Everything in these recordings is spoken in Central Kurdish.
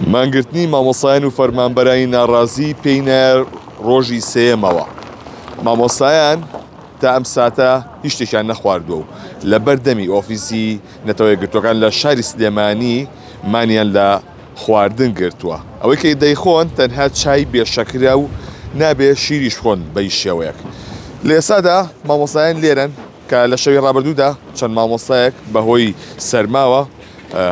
مانگرتنی مامۆستایان و فەرمانبەرانی ناڕازی پێی نایە ڕۆژی سێیەمەوە. مامۆستایان تا ئەم ساتە هیچ شتێکیان نەخواردووە و لە بەر دەمی ئۆفیسی نەتەوە یەکگرتووەکان لە شاری سلێمانی مانیان لە خواردن گرتووە. ئەوەی کە دەیخۆن تەنها چای بێ شەکرە و نابێ شیریش بخۆن بە هیچ شێوەیەک. لە ئێستادا مامۆستایان لێرەن کە لە شەوی ڕابردوودا چەند مامۆستایەک بەهۆی سەرماوە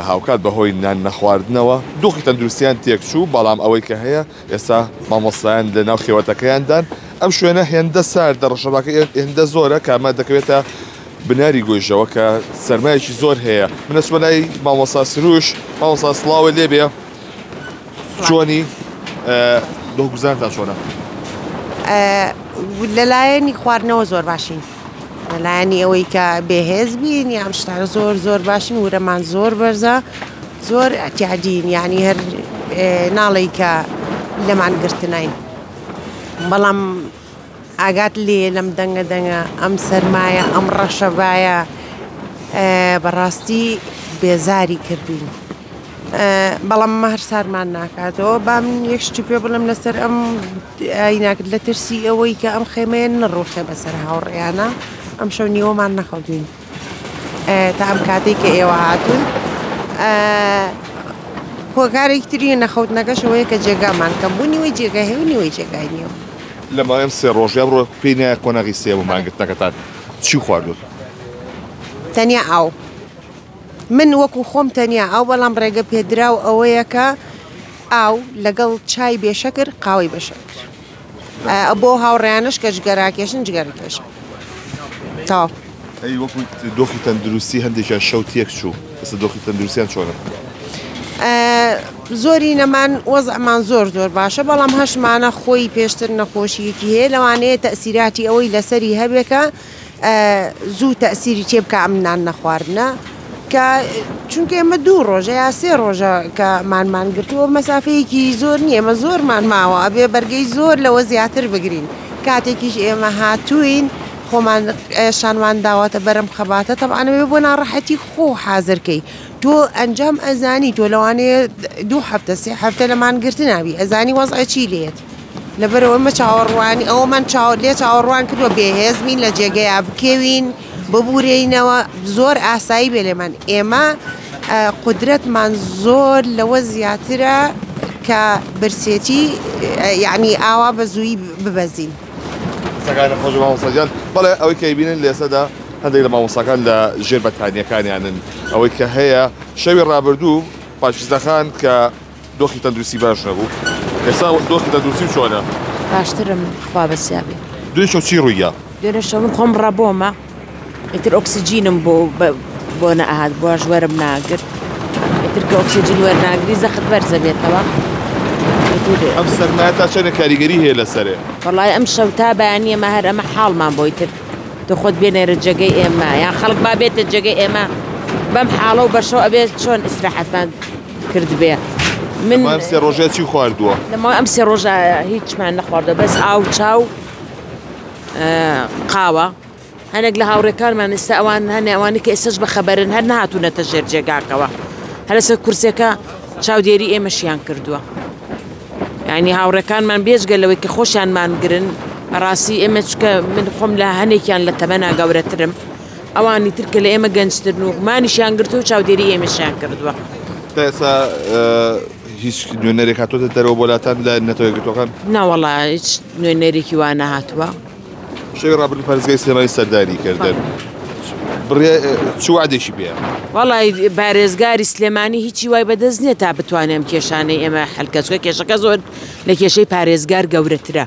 هاوکات بەهۆی نان نەخواردنەوە دۆخی تەندروستیان تێکچوو، بەڵام ئەوەی کە هەیە ئێستا مامۆستایان لە ناو خێوەتەکەیاندان، ئەم شوێنە هێندە ساردە ڕەشەباکە هێندە زۆرە کە ئەمە دەکەوێتە بناری گۆیژەوە کە سەرمایەکی زۆر هەیە. من ئەچمە لای مامۆستا سروش، مامۆستا سڵاوت لێبێ، چۆنی دۆخگوزارتان چۆنە؟ لەلایەنی خواردنەوە زۆر باشین. لەلایەنی ئەوەی کە بێهێز بین یا ئەم شتانە زۆر زۆر باشین ورەمان زۆر بەرزە زۆر ئەتیادین یعنی هەر ناڵێی کە لەمان گرتنین بەڵام ئاگات لێ لەم دەنگە دەنگە ئەم سەرمایە ئەم ڕەشەبایە بەڕاستی بێزاری کردوین. بەڵام ئەمە هەر سارمان ناکاتەوە با من یەک شتی پێ بڵێم لەسەر ئەم ئایناکرد لە ترسی ئەوەی کە ئەم خێمەیە نەڕوخێ بەسەر هاوڕێیانە ئەم شەو نیوەمان نەخەوتوین تا ئەم کاتێک کە ئێوە هاتوون هۆکارێکی تری نەخەوتنەکەش ئەوەیە کە جێگامان کەم بوو نیوەی جێگای هەیە و نیوەی جێگای نییە. لە ماوەی ئەم سێ ڕۆژەی ئەمڕۆ پێی نایە قۆناغی سێیەم و مانگرتنەکەتان چی خواردوون؟ تەنیا ئاو. من وەکو خۆم تەنیا ئاو بەڵام ڕێگە پێدراو ئەوەیە کە ئاو لەگەڵ چای بێ شەکر قاوەی بە شەکر بۆ هاوڕێیانش کە جگەراکێشن جگەرەکێشن تەواو. ئەی وەکو دۆخی تەندروستی هەندێکیان شەو تێک چوو ئێستا دۆخی تەندروستیان چۆنە؟ زۆری نەمان وەزعمان زۆر زۆر باشە بەڵام هەشمانە خۆی پێشتر نەخۆشیەکی هەیە لەوانەیە تەئسیراتی ئەوەی لەسەری هەبێکە زوو تەئسیری تێ بکا ئەم نان نەخواردنە کە چونکە ئێمە دوو ڕۆژە یا سێ ڕۆژە کە مانمان گرتووە مەسافەیەکی زۆر نییە ئێمە زۆرمان ماوە ئەبێ بەرگەی زۆر لەوە زیاتر بگرین کاتێکیش ئێمە هاتووین خۆمان شانمان داوەتە بەرەم خەباتە تەبعەن ئەبێ بۆ ناڕەحەتی خۆ حازرکەی تۆ ئەنجام ئەزانی تۆ لەوانەیە دوو هەفتە سێ هەفتە لە مانگرتنابی ئەزانی وەزعە چی لێت لەبەرئەوە ئێمە چاوەڕوانی ئەوەمان چاوە لێ چاوەڕوان کردووە بێهێز بین لە جێگەیا بکەوین ببورێینەوە زۆر ئاسایی بێ لێمان ئێمە قودرەتمان زۆر لەوە زیاترە کە برسێتی یعنی ئاوا بە زوویی ببەزین. قسەکانت خۆش مامۆستا گیان. بەڵێ ئەوەی کە ئەیبینن لە ئێستادا هەندێک لە مامۆستاکان لە ژێر بەتانییەکانیانن ئەوەی کە هەیە شەوی ڕابردوو پاکیزەخان کە دۆخی تەندروستی باش نەبوو ئێستا دۆخی تەندروستی چۆنە؟ باشترم خوا بەسیابێ. دوێنێ شەو چی ڕوویدا؟ دوێنێ شەو من خۆم ڕەبۆمە ئیتر ئۆکسجینم بۆ بۆ نەئەهات بۆش وەرم ناگرت ئیتر کە ئۆکسجین وەرناگری زەخت بەرزە بێتەوە ئەم سەرمایە تا چەندە کاریگەری هەیە لەسەرێ؟ وەڵای ئەم شەو تا بەیانی ئێمە هەر ئەمە حاڵمان بۆ ئیتر تۆ خۆت بێنێرە جێگەی ئێمە یان خەڵک با بێتە جێگەی ئێمە بەم حاڵە و بەشەو ئەبێت چۆن ئیسراحەتمان کردبێ من ئەم سێ ڕۆژە چی خواردووە؟ لەمەوە ئەم سێ ڕۆژە هیچمان نەخواردووە بەس ئاو چاو قاوە هەنێک لە هاوڕێکانمان ئێستا ئەوان هەنێ ئەوانی کە ئێستاش بە خەبەرن هەر نەهاتوونەتە ژێر جێگاکەوە هەر لەسەر کورسێکە چاودێری ئێمەشیان کردووە یعنی هاوڕێکانمان بێجگە لەوەی کە خۆشیان مانگرن بەڕاستی ئێمە چکە من خۆم لە هەنێکیان لە تەمەنا گەورەترم ئەوانی تر کە لە ئێمە گەنجترن و مانیشیان گرتووە و چاودێری ئێمەشیان کردووە. تا ئێستا هیچ نوێنەرێک هاتۆتە دەرەوە بۆ لاتان لە نەتەوە یەکگرتووەکان؟ ناوەڵا هیچ نوێنەرێکی وا نەهاتووە. شەوی ڕابردوو پارێزگای سلێمانی سەردانی کردن بڕیا چ وعدێکی پێیە؟ وەڵای پارێزگاری سلێمانی هیچی وای بەدەست نییە تا بتوانێ ئەم کێشانەی ئێمە حەل کە چونکە کێشەکە زۆر لە کێشەی پارێزگار گەورەترە.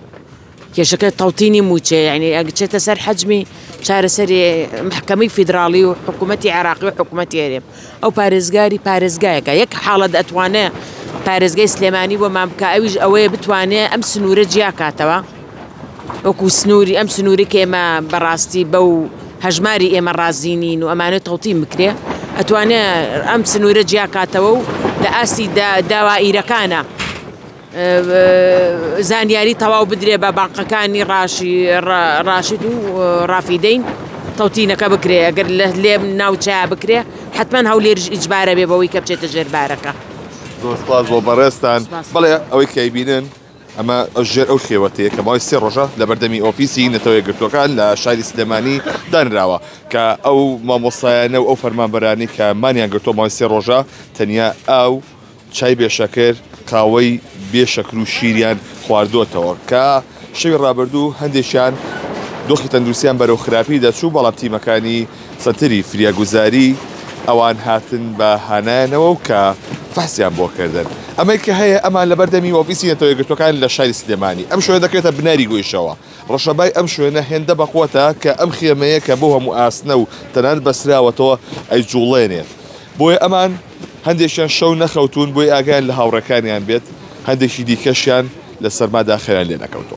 کێشەکە تەوتینی مووچەیە یانی ئەگچێتە سەر حەجمی چارەسەری محکەمەی فیدراڵی و حکوومەتی عێراقی و حکوومەتی هەرێم ئەو پارێزگاری پارێزگایەکە یەک حاڵەت ئەتوانێ پارێزگای سلێمانی بۆمان بکە ئەویش ئەوەیە بتوانێ ئەم سنوورە جیاکاتەوە وەکو سنووری ئەم سنووری کە ئێمە بەڕاستی بەو هەژماری ئێمە ڕازی نین و ئەمانە تەوتین بکرێ ئەتوانێ ئەم سنوورە جیاکاتەوە و لە ئاستی داوائیرەکانە زانیاری تەواو بدرێ بە بانقەکانی ڕاشد و ڕافیدەین تەوتینەکە بکرێ ئەگەر لە لێم ناوچەیە بکرێ حتمما هەولێرش ئیجبارە بێ بەوەی کە بچێتە ژێر بارەکە. زۆر سپاس بۆ بەڕێزتان. بەڵێ ئەوەی کە ئەیبینن ئەمە ژێر ئەو خێوەتەیە کە ماوەی سێ ڕۆژە لە بەردەمی ئۆفیسی نەتەوە یەکگرتووەکان لە شاری سلێمانی دانراوە کە ئەو مامۆستایانە و ئەو فەرمانبەرانەی کە مانیان گرتووە ماوەی سێ ڕۆژە تەنیا ئاو چای بێ شەکر، قاوەی بێ شەکر و شیریان خواردۆتەوە کە شەوی ڕابردوو هەندێکیان دۆخی تەندروستیان بەرەو خراپی دەچوو، بەڵام تیمەکانی سەنتەری فریاگوزاری ئەوان هاتن بە هانایانەوە و کە فەحسیان بۆ کردن. ئەمەی کە هەیە ئەمان لەبەردەمی ئۆفیسی نەتەوە یەکگرتووەکان لە شاری سلێمانی. ئەم شوێنە دەکەوێتە بناری گۆیشەوە. ڕەشەبای ئەم شوێنە هێندە بەقوەتە کە ئەم خێمەیە کە بەو هەموو ئاسنە و تەنانەت بەستراوەتەوە ئەیجوڵێنێت. بۆیە ئەمان هەندێکیان شەو نەخەوتوون بۆی ئاگایان لە هاوڕێکانیان بێت، هەندێکی دیکەشیان لە سەرمادا خەویان لێ نەکەوتووە.